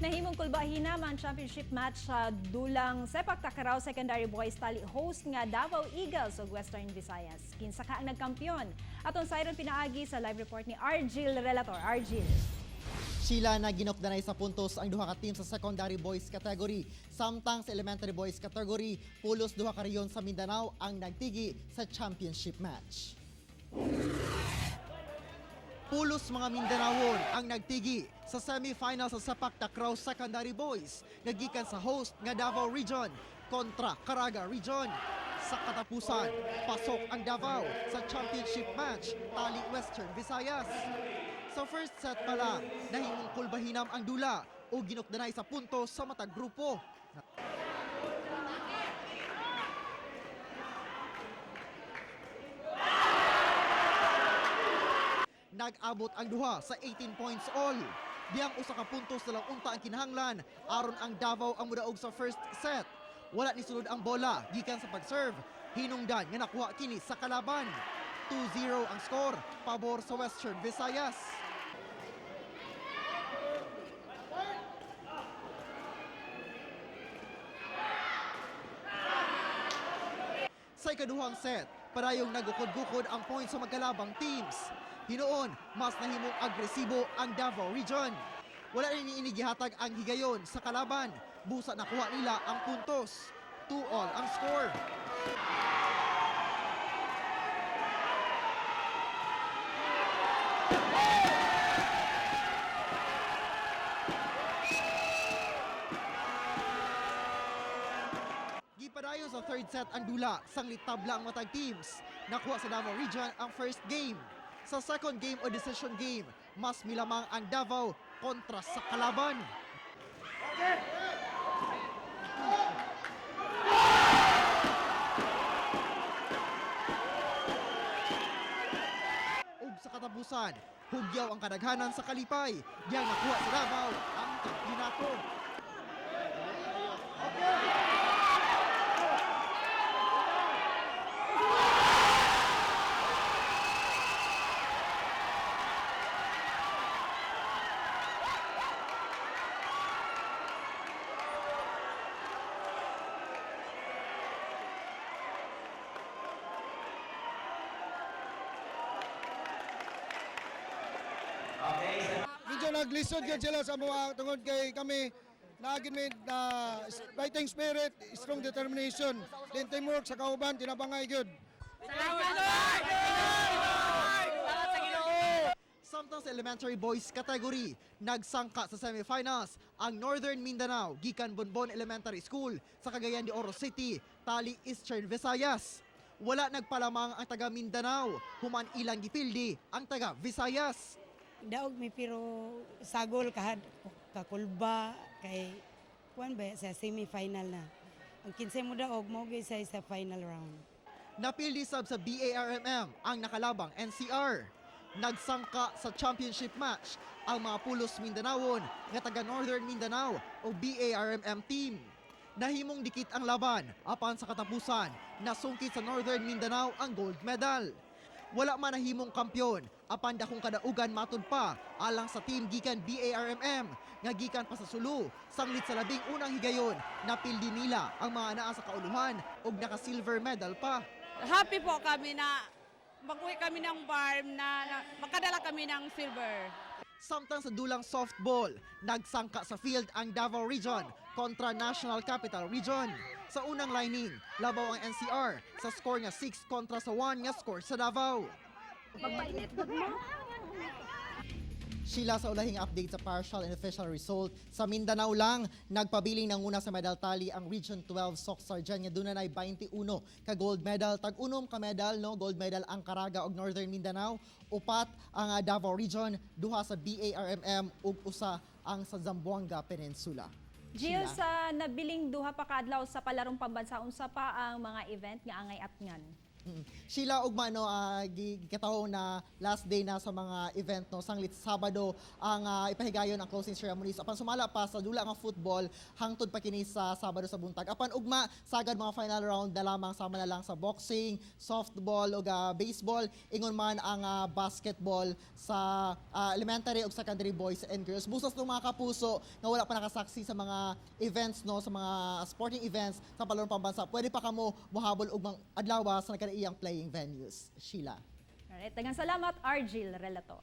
Nahimong kulbahinam ang championship match sa dulang Sepak Takraw Secondary Boys tali host nga Davao Eagles ug Western Visayas. Kinsa ka ang nagkampiyon? Atong sayron pinaagi sa live report ni Argil Relator. Argil. Sila na ginokdanay sa puntos ang duha ka team sa secondary boys category. Samtang sa elementary boys category, pulos duha ka rehiyon sa Mindanao ang nagtigi sa championship match. Pulos mga Mindanawon ang nagtigi sa semifinal sa Sepak Takraw Secondary Boys nga gikan sa host nga Davao Region kontra Caraga Region. Sa katapusan, pasok ang Davao sa championship match tali Western Visayas. Sa first set pa lang, nahimong kulbahinam ang dula o ginukdanay sa puntos sa matag grupo. Nag-abot ang duha sa 18 points all. Diyang usa ka puntos na lang unta ang kinahanglan aron ang Davao ang mudaog sa first set. Wala ni sulod ang bola gikan sa pag-serve. Hinungdan nga nakuha kini sa kalaban. 2-0 ang score pabor sa Western Visayas. Sa ikaduhang set, parayong nagukod-gukod ang points sa magkalabang teams. Hinuon, mas nahimong agresibo ang Davao Region. Wala rin inigihatag ang higayon sa kalaban. Busa nakuha nila ang puntos. 2-all ang score. Gipadayon sa third set ang dula, sanglit tabla ang matag teams. Nakuha sa Davao Region ang first game. Sa second game o decision game, mas milamang ang Davao kontra sa kalaban. Ug sa katapusan, hugyaw ang kadaghanan sa kalipay. Diyang nakuha sa Davao ang kampiyonato. Medyo naglisod gyud sila sa mga tungod kay kami naagin may na fighting spirit, strong determination, then teamwork sa kauban tinabangay gyud. Samtang sa elementary boys category, nagsangka sa semifinals ang Northern Mindanao gikan Bonbon Elementary School sa Cagayan de Oro City, tali Eastern Visayas. Wala nagpalamang ang taga Mindanao, human ilang gipildi ang taga Visayas. Daog mi pero sagol kahad kakulba kay kuan ba sa semi-final na. Ang kinsay mo daog mo gyud sa final round. Napildi sab sa BARMM ang nakalabang NCR. Nagsangka sa championship match ang mga pulos Mindanaon nga taga Northern Mindanao o BARMM team. Nahimong dikit ang laban apan sa katapusan nasungkit sa Northern Mindanao ang gold medal. Wala man nahimong kampyon apan dakong kadaugan matud pa alang sa team gikan BARMM nga gikan pa sa Sulu sanglit sa labing unang higayon napildi nila ang mga naa sa kauluhan og naka silver medal pa. Happy po kami na mag-uwi kami ng farm na makadala kami ng silver. Samtang sa dulang softball, nagsangka sa field ang Davao Region kontra National Capital Region. Sa unang lining, labaw ang NCR sa score nga 6 kontra sa 1 nga score sa Davao. Sheila, sa ulahing update sa partial and official result, sa Mindanao lang, nagpabiling nanguna sa medal tally ang Region 12 Soc Sargent nga duna nay 21 ka gold medal. Tag-unom ka medal, no? Gold medal ang Caraga ug Northern Mindanao, upat ang Davao Region, duha sa BARMM ug usa ang sa Zamboanga Peninsula. Jill, Sheila. sa nabiling duha pa kaadlaw sa palarong pambansa, unsa pa ang mga event nga angay atngan? Sheila, ugma no, gikatawo na last day na sa mga event no, sanglit Sabado ang ipahigayon ang closing ceremonies. Apan sumala pa sa dula nga football hangtod pa kini sa Sabado sa buntag. Apan ugma sagad mga final round na lamang, sama na lang sa boxing, softball ug baseball, ingon man ang basketball sa elementary ug secondary boys and girls. Busos ng mga kapuso nga wala pa nakasaksi sa mga events no, sa mga sporting events sa Palarong Pambansa, pwede pa kamo mohabol ugmang adlaw sa nagkanaiyang playing venues. Sheila. Alright, daghang salamat, Argil Relator.